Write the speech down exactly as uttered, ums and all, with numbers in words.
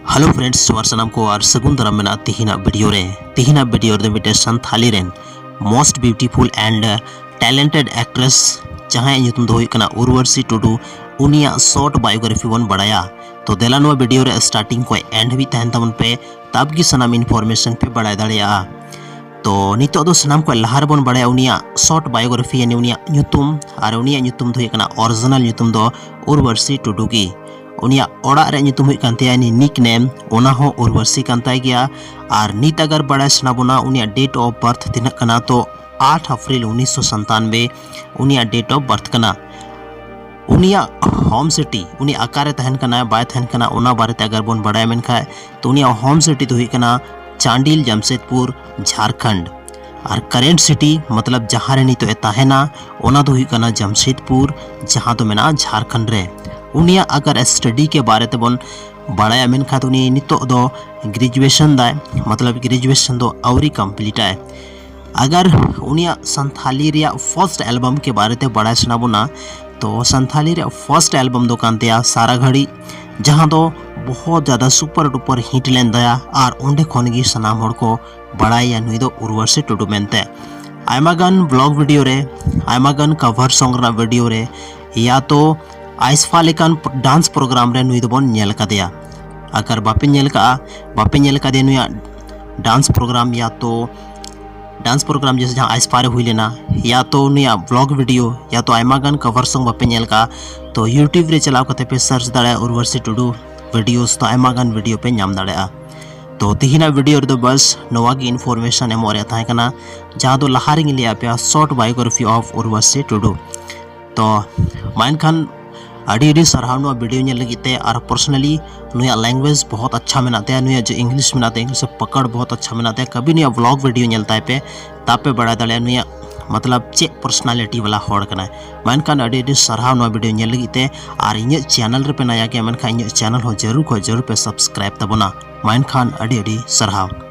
Hello friends, ᱡᱚᱦᱟᱨ ᱥᱟᱱᱟᱢ ᱠᱚ ᱟᱨ ᱥᱟᱹᱜᱩᱱ ᱫᱟᱨᱟᱢ ᱢᱮᱱᱟᱜᱼᱟ ᱛᱤᱦᱤᱧᱟᱜ ᱵᱷᱤᱰᱤᱭᱳ ᱨᱮ᱾ ᱛᱤᱦᱤᱧᱟᱜ ᱵᱷᱤᱰᱤᱭᱳ ᱨᱮᱫᱚ ᱢᱤᱫᱴᱮᱱ ᱥᱟᱱᱛᱷᱟᱞᱤ ᱨᱮᱱ most beautiful and talented actress, ᱡᱟᱦᱟᱸᱭᱟᱜ ᱧᱩᱛᱩᱢ ᱫᱚ ᱦᱩᱭᱩᱜ ᱠᱟᱱᱟ ᱩᱨᱣᱟᱥᱤ ᱴᱩᱰᱩ, ᱩᱱᱤᱭᱟᱜ short biography ᱵᱚᱱ ᱵᱟᱲᱟᱭᱟ᱾ ᱛᱚ ᱫᱮᱞᱟ ᱱᱚᱣᱟ ᱵᱷᱤᱰᱤᱭᱳ ᱨᱮ starting ᱠᱷᱚᱱ end ᱦᱟᱹᱵᱤᱡ ᱛᱟᱦᱮᱱ ᱛᱟᱵᱚᱱ ᱯᱮ, ᱛᱟᱵ ᱜᱮ ᱥᱟᱱᱟᱢ information ᱯᱮ ᱵᱟᱲᱟᱭ ᱫᱟᱲᱮᱭᱟᱜᱼᱟ᱾ ᱛᱚ ᱱᱤᱛᱚᱜ ᱫᱚ ᱥᱟᱱᱟᱢ ᱠᱷᱚᱱ ᱞᱟᱦᱟ ᱨᱮᱵᱚᱱ ᱵᱟᱲᱟᱭᱟ ᱩᱱᱤᱭᱟᱜ short biography, ᱭᱟᱱᱤ ᱩᱱᱤᱭᱟᱜ ᱧᱩᱛᱩᱢ, ᱟᱨ ᱩᱱᱤᱭᱟᱜ ᱧᱩᱛᱩᱢ ᱫᱚ ᱦᱩᱭᱩᱜ ᱠᱟᱱᱟ original ᱧᱩᱛᱩᱢ ᱫᱚ ᱩᱨᱣᱟᱥᱤ ᱴᱩᱰᱩ ᱜᱮ᱾ ᱩᱱᱤᱭᱟᱜ ᱚᱲᱟᱜ ᱨᱮᱭᱟᱜ ᱧᱩᱛᱩᱢ ᱦᱩᱭᱩᱜ ᱠᱟᱱ ᱛᱟᱭᱟ, ᱩᱱᱤ nickname, ᱚᱱᱟ ᱦᱚᱸ ᱩᱨᱣᱟᱥᱤ ᱠᱟᱱ ᱛᱟᱭ ᱜᱮᱭᱟ᱾ ᱟᱨ ᱱᱤᱛ ᱟᱜᱟᱨ ᱵᱟᱲᱟᱭ ᱥᱟᱱᱟ ᱵᱚᱱᱟ ᱩᱱᱤᱭᱟᱜ date of birth ᱛᱤᱱᱟᱹᱜ ᱠᱟᱱᱟ, ᱛᱚ ᱟᱴ ᱮᱯᱨᱤᱞ ᱩᱱᱤᱥᱥᱚ ᱥᱟᱱᱛᱟᱱᱵᱮ ᱩᱱᱤᱭᱟᱜ date of birth ᱠᱟᱱᱟ᱾ ᱩᱱᱤᱭᱟᱜ home city, ᱩᱱᱤ ᱚᱠᱟᱨᱮ ᱛᱟᱦᱮᱱ ᱠᱟᱱᱟᱭ, ᱵᱟᱭ ᱛᱟᱦᱮᱱ ᱠᱟᱱᱟ, ᱚᱱᱟ ᱵᱟᱨᱮᱛᱮ ᱟᱜᱟᱨ ᱵᱚᱱ ᱵᱟᱲᱟᱭᱟ ᱢᱮᱱᱠᱷᱟᱱ, ᱛᱚ ᱩᱱᱤᱭᱟᱜ home city ᱫᱚ ᱦᱩᱭᱩᱜ ᱠᱟᱱᱟ ᱪᱟᱱᱰᱤᱞ, ᱡᱟᱢᱥᱮᱫᱽᱯᱩᱨ, ᱡᱷᱟᱨᱠᱷᱚᱸᱰ᱾ ᱟᱨ current city, ᱢᱚᱛᱞᱚᱵ ᱡᱟᱦᱟᱸ ᱨᱮ ᱱᱤᱛᱚᱜ ᱮ ᱛᱟᱦᱮᱱᱟ, ᱚᱱᱟ ᱫᱚ ᱦᱩᱭᱩᱜ ᱠᱟᱱᱟ ᱡᱟᱢᱥᱮᱫᱽᱯᱩᱨ, ᱡᱟᱦᱟᱸ ᱫᱚ ᱢᱮᱱᱟᱜᱼᱟ ᱡᱷᱟᱨᱠᱷᱚᱸᱰ ᱨᱮ᱾ ᱩᱱᱤᱭᱟᱜ ᱟᱜᱟᱨ study ᱠᱮ ᱵᱟᱨᱮ ᱛᱮᱵᱚᱱ ᱵᱟᱲᱟᱭᱟ ᱢᱮᱱᱠᱷᱟᱱ, ᱩᱱᱤ ᱱᱤᱛᱚᱜ ᱫᱚ graduation ᱫᱟᱭ, ᱢᱚᱛᱞᱚᱵ graduation ᱫᱚ ᱟᱹᱣᱨᱤ complete ᱟᱭ᱾ ᱟᱜᱟᱨ ᱩᱱᱤᱭᱟᱜ ᱥᱟᱱᱛᱷᱟᱞᱤ ᱨᱮᱭᱟᱜ first album ᱠᱮ ᱵᱟᱨᱮ ᱛᱮ ᱵᱟᱲᱟᱭ ᱥᱟᱱᱟ ᱵᱚᱱᱟ, ᱛᱚ ᱥᱟᱱᱛᱷᱟᱞᱤ ᱨᱮᱭᱟᱜ first album ᱫᱚ ᱠᱟᱱ ᱛᱟᱭᱟ ᱥᱟᱨᱟ ᱜᱷᱟᱹᱲᱤ, ᱡᱟᱦᱟᱸ ᱫᱚ ᱵᱚᱦᱚᱛ ᱡᱟᱫᱟ super duper hit ᱞᱮᱱ ᱛᱟᱭᱟ ᱟᱨ ᱚᱸᱰᱮ ᱠᱷᱚᱱ ᱜᱮ ᱥᱟᱱᱟᱢ ᱦᱚᱲ ᱠᱚ ᱵᱟᱲᱟᱭᱟ ᱱᱩᱭ ᱫᱚ ᱩᱨᱣᱟᱥᱤ ᱴᱩᱰᱩ ᱢᱮᱱᱛᱮ᱾ ᱟᱭᱢᱟ ᱜᱟᱱ vlog ᱵᱷᱤᱰᱤᱭᱳ ᱨᱮ, ᱟᱭᱢᱟ ᱜᱟᱱ cover song ᱨᱮᱱᱟᱜ ᱵᱷᱤᱰᱤᱭᱳ ᱨᱮ, ᱭᱟ ᱛᱚ ᱟᱭᱥᱯᱷᱟ ᱞᱮᱠᱟᱱ dance program ᱨᱮ ᱱᱩᱭ ᱫᱚᱵᱚᱱ ᱧᱮᱞ ᱠᱟᱫᱮᱭᱟ᱾ ᱟᱜᱟᱨ ᱵᱟᱯᱮ ᱧᱮᱞ ᱠᱟᱜᱼᱟ, ᱵᱟᱯᱮ ᱧᱮᱞ ᱠᱟᱫᱮᱭᱟ ᱱᱩᱭᱟᱜ dance program, ᱭᱟ ᱛᱚ dance program ᱡᱮᱥᱮ ᱡᱟᱦᱟᱸ ᱟᱭᱥᱯᱷᱟ ᱨᱮ ᱦᱩᱭ ᱞᱮᱱᱟ, ᱭᱟ ᱛᱚ ᱩᱱᱤᱭᱟᱜ vlog ᱵᱷᱤᱰᱤᱭᱳ, ᱭᱟ ᱛᱚ ᱟᱭᱢᱟ ᱜᱟᱱ cover song ᱵᱟᱯᱮ ᱧᱮᱞ ᱠᱟᱜᱼᱟ, ᱛᱚ YouTube ᱨᱮ ᱪᱟᱞᱟᱣ ᱠᱟᱛᱮ ᱯᱮ search ᱫᱟᱲᱮᱭᱟᱜᱼᱟ ᱩᱨᱣᱟᱥᱤ ᱴᱩᱰᱩ videos, ᱛᱚ ᱟᱭᱢᱟ ᱜᱟᱱ ᱵᱷᱤᱰᱤᱭᱳ ᱯᱮ ᱧᱟᱢ ᱫᱟᱲᱮᱭᱟᱜᱼᱟ᱾ ᱛᱚ ᱛᱤᱦᱤᱧᱟᱜ ᱵᱷᱤᱰᱤᱭᱳ ᱨᱮᱫᱚ ᱵᱟᱥ ᱱᱚᱣᱟ ᱜᱮ information ᱮᱢᱚᱜ ᱨᱮᱭᱟᱜ ᱛᱟᱦᱮᱸ ᱠᱟᱱᱟ, ᱡᱟᱦᱟᱸ ᱫᱚ ᱞᱟᱦᱟ ᱨᱮᱧ ᱞᱟᱹᱭ ᱟᱯᱮᱭᱟ short biography of ᱩᱨᱣᱟᱥᱤ ᱴᱩᱰᱩ᱾ ᱛᱚ ᱢᱟ ᱮᱱᱠᱷᱟᱱ ᱟᱹᱰᱤ ᱟᱹᱰᱤ ᱥᱟᱨᱦᱟᱣ ᱱᱚᱣᱟ ᱵᱷᱤᱰᱤᱭᱳ ᱧᱮᱞ ᱞᱟᱹᱜᱤᱫ ᱛᱮ᱾ ᱟᱨ personally ᱱᱩᱭᱟᱜ language ᱵᱚᱦᱚᱛ ᱟᱪᱪᱷᱟ ᱢᱮᱱᱟᱜ ᱛᱟᱭᱟ, ᱱᱩᱭᱟᱜ ᱡᱮ English ᱢᱮᱱᱟᱜ ᱛᱟᱭᱟ, English ᱨᱮ ᱯᱟᱠᱟᱲ ᱵᱚᱦᱚᱛ ᱟᱪᱪᱷᱟ ᱢᱮᱱᱟᱜ ᱛᱟᱭᱟ᱾ ᱠᱟᱵᱷᱤ ᱱᱩᱭᱟᱜ vlog ᱵᱷᱤᱰᱤᱭᱳ ᱧᱮᱞ ᱛᱟᱭ ᱯᱮ, ᱛᱟᱯᱮ ᱵᱟᱲᱟᱭ ᱫᱟᱲᱮᱭᱟᱜᱼᱟ ᱱᱩᱭᱟᱜ ᱢᱚᱛᱞᱚᱵ ᱪᱮᱫ personality ᱵᱟᱞᱟ ᱦᱚᱲ ᱠᱟᱱᱟᱭ᱾ ᱢᱟ ᱮᱱᱠᱷᱟᱱ ᱟᱹᱰᱤ ᱟᱹᱰᱤ ᱥᱟᱨᱦᱟᱣ ᱱᱚᱣᱟ ᱵᱷᱤᱰᱤᱭᱳ ᱧᱮᱞ ᱞᱟᱹᱜᱤᱫ ᱛᱮ᱾ ᱟᱨ ᱤᱧᱟᱹᱜ channel ᱨᱮᱯᱮ ᱱᱟᱭᱟ ᱜᱮᱭᱟ ᱢᱮᱱᱠᱷᱟᱱ ᱤᱧᱟᱹᱜ channel ᱦᱚᱸ ᱡᱟᱹᱨᱩᱲ ᱠᱷᱚᱱ ᱡᱟᱹᱨᱩᱲ ᱯᱮ subscribe ᱛᱟᱵᱚᱱᱟ᱾ ᱢᱟ ᱮᱱᱠᱷᱟᱱ ᱟᱹᱰᱤ ᱟᱹᱰᱤ ᱥᱟᱨᱦᱟᱣ᱾